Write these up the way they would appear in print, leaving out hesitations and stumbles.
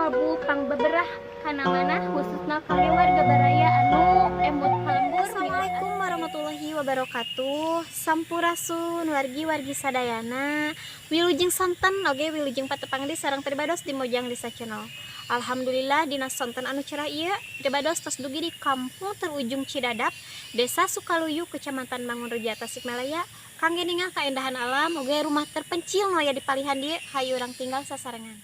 Kalbu pangbeberah kana manah, khususna kangge warga baraya anu emut ka lembur. Assalamualaikum warahmatullahi wabarakatuh. Sampurasun wargi-wargi sadayana. Wilujeng sonten oge wilujeng patepang di sareng pribados di Mojang Desa Channel. Alhamdulillah, dina sonten anu cerah ieu pribados tos dugi di kampung terujung Cidadap, Desa Sukaluyu, Kecamatan Mangunreja, Tasikmalaya, kangge ningal kaendahan alam oge rumah terpencil nu aya di palihan dieu. Hayu urang tinggal sasarengan.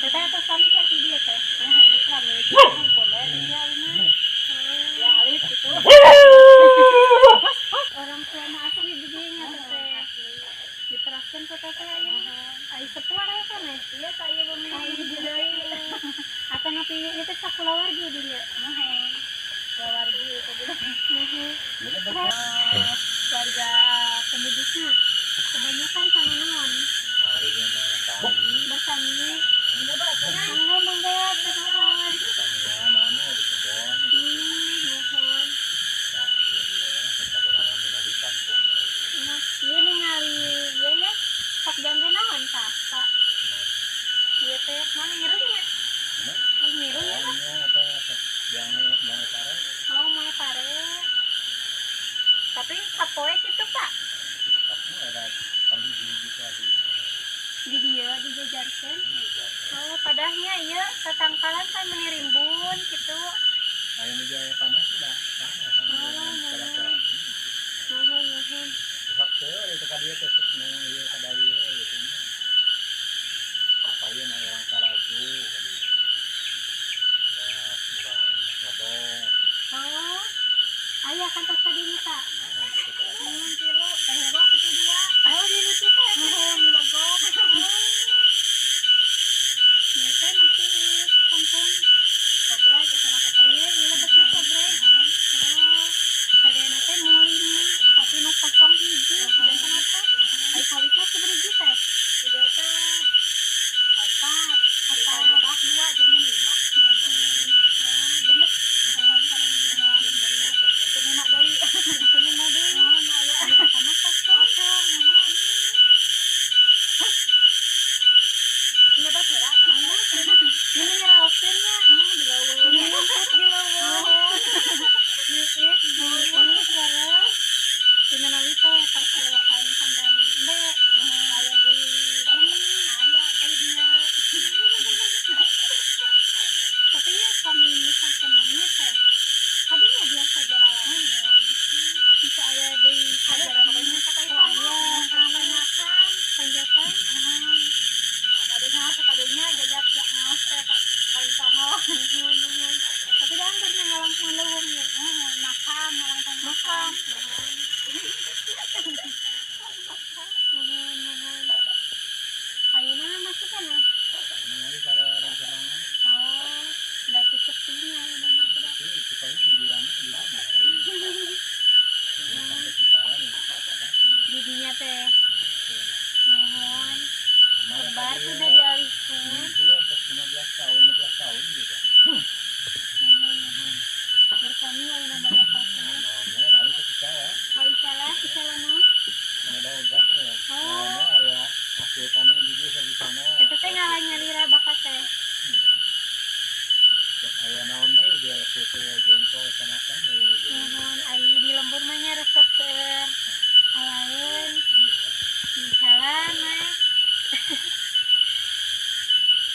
Teteh atau sami kan di dieu teh? Ya alit gitu. Orang tua mah asli di dieu nya, teteh. Diteraskeun ku teteh ayeuna. Ai sepuh aya kan eh? Iya, saya bumi. Ai hiji deui. Atau ngapi ieu teh sakulawargi di dieu? Muhun. Wargi itu gitu. Muhun. Warga penduduknya kebanyakan sama naon? Bertani. Mangga, mangga, nuhun. Nuhun. Nah, ieu ningali ieu ya. Sok jangge naon tah, Pak? Ieu teh naon, ngiring nya? Oh, ngiring ya, Pak? Oh, moe pare. Tapi sapoe kitu, Pak? Di dieu dijajarkeun. Oh, padahal ieu tatangkalan kan meuni rimbun kitu. Oh, nuhun. Nuhun, nuhun. Oh, aya kantos kadinya, Pak. Tilu, teh hero itu dua. Oh, di lucu teh. Nuhun di Legok. Ieu teh masih kampung Kobrek ke sana ke Iya, ieu lebetna kobrek. Oh, sadayana teh muling, tapi nu kosong hiji, janten opat. Ai kawitna sabaraha teh?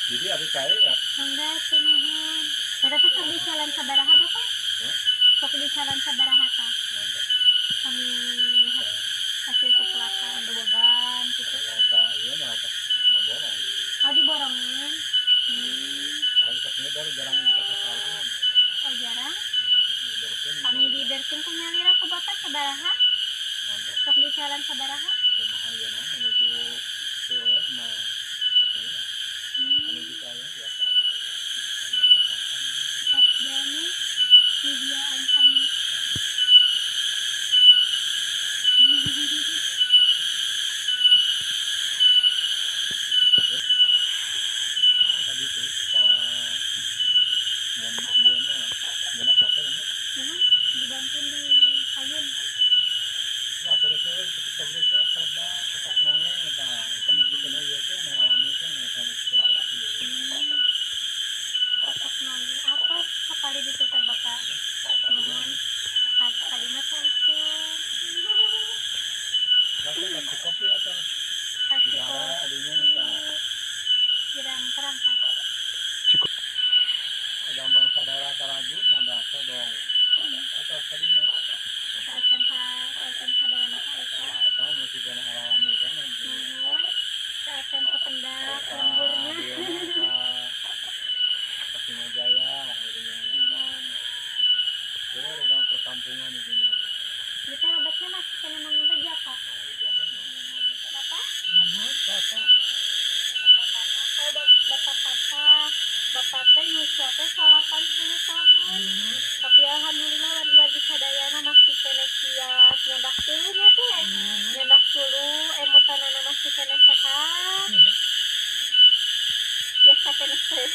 Jadi abi cai ya. Mangga teh nuhun. Eta teh sok dicalan sabaraha Bapak? Sok dicalan sabaraha tah? Kami hasil pepelakan dobogan gitu. Iya mah ngoborong di. Oh, diborongin. Kalau soknya baru jarang kita pasaran. Oh, jarang. Kami diberkeun ku nyalira ku Bapak sabaraha? Sok dicalan sabaraha? Kumaha ieu mah menuju COR mah soknya. Anu kita ya biasa. Sok jami media kami. Tadi itu kalau mau dia mah nyenak apa namanya? Dibantu di kayun. Wah, terus itu serba tetap nongeng eta itu mesti kena ieu teh nu alami teh nu sama seperti ieu. Tetap nongeng apa sekali ditutup Bapak. Nuhun. Tadi mah saeukeun. Bapak kasih kopi atau Kasih udara adinya kopi. Kirang terang tah. Cukup. Gampang sadara taraju modal dong. Atau tadinya. Acan acan sadayana ka eta. Nah, eta mesti kena alami kan. Nuhun. Acan kependak lemburna. Kasih Jaya jadinya. Itu ada perkampungan itunya. Kita obatnya masih kena nang reja, Pak. Bapak? Bapak. Kalau Bapak Papa, Bapak teh yuswa teh 80 tahun. Tapi alhamdulillah wargi-wargi sadayana masih kena siap nyandak tulunya teh. Nyandak tulu emutanana masih kena sehat. Biasa kena sehat.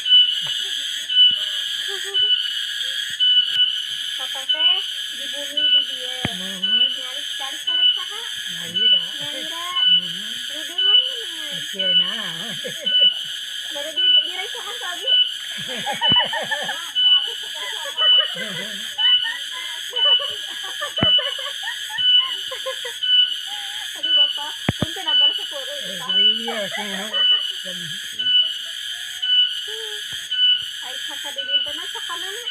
Bapak teh di bumi di dieu. Nyari cari sareng saha? Nyalira. Nyalira. Rudungan geuningan. Kecil nah. Baru di diresahan tadi. Aduh Bapak, punten abar sepuluh itu. Iya, saya. Ai kakak di dinten sok ka mana?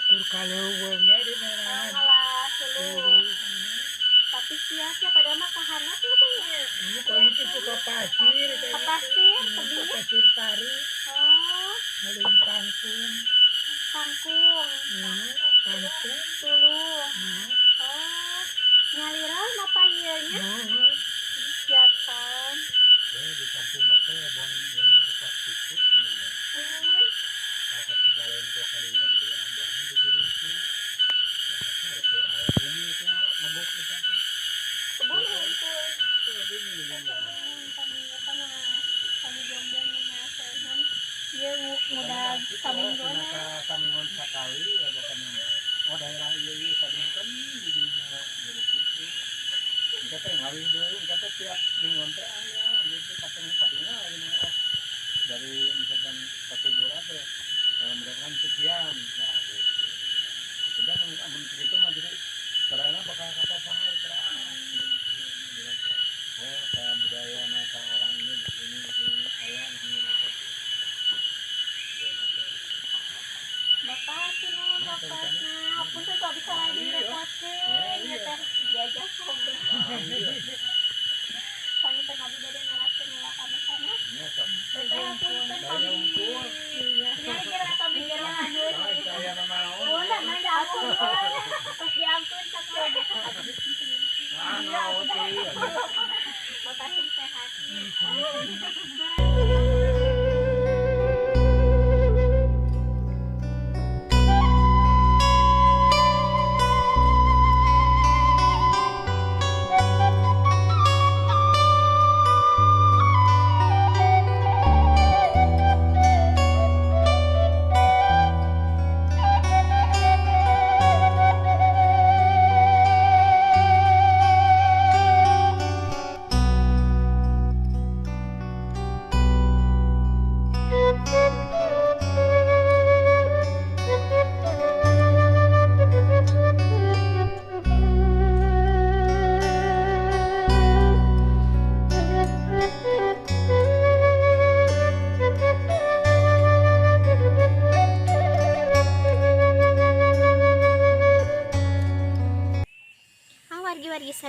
Kur kaleuweung nya di mana. Ngalah suluh. Tapi siasnya padahal mah kahanap ya teh nya. Kok itu suka pasir. Ke pasir, tebing. Pasir pari. Oh. Meling kangkung. Kangkung. Kangkung. Suluh. Oh. Nyalira napa ieu nya? Siapan. Ya di kampung mah teh buang yang suka sikut cenah. Masa dibalengko kalingan belang banget di ditu. Bumi itu mabok eta teh. Kebun hungkul. Bumi Kami eta mah kami jombyong nya ieu ngudag samingguan. Samingguan sakali ya pokoknya. Oh daerah ieu ieu sadinten di dinya jadi kitu. Engke teh ngalih deui, engke teh tiap mingguan teh aya gitu kaping-kapingna gini oh dari misalkan satu bulan teh mendapatkan sekian nah gitu. Sudah amun begitu mah jadi terana bakal kapapahay terang gitu. Oh kayak budaya nata orang ini begini begini aya begini nata. Bapak nuhun Bapak nah punten kok bisa lagi direpotin ieu teh diajak ngobrol. Panginten abdi bade neraskeun ulah ka sana. Nya sok. Teh punten kami. Nya kira kami kira aduh. Saya nanaon. Ulah mah diampun. Pas diampun sok coba. Ah, naon sih. Bapak sing sehat.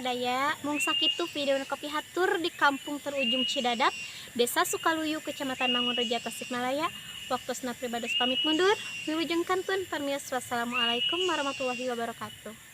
sadaya, mung sakitu video nu kapihatur di kampung terujung Cidadap, Desa Sukaluyu, Kecamatan Mangunreja, Tasikmalaya. Waktosna pribados pamit mundur. Wilujeng kantun parmios, wassalamualaikum warahmatullahi wabarakatuh.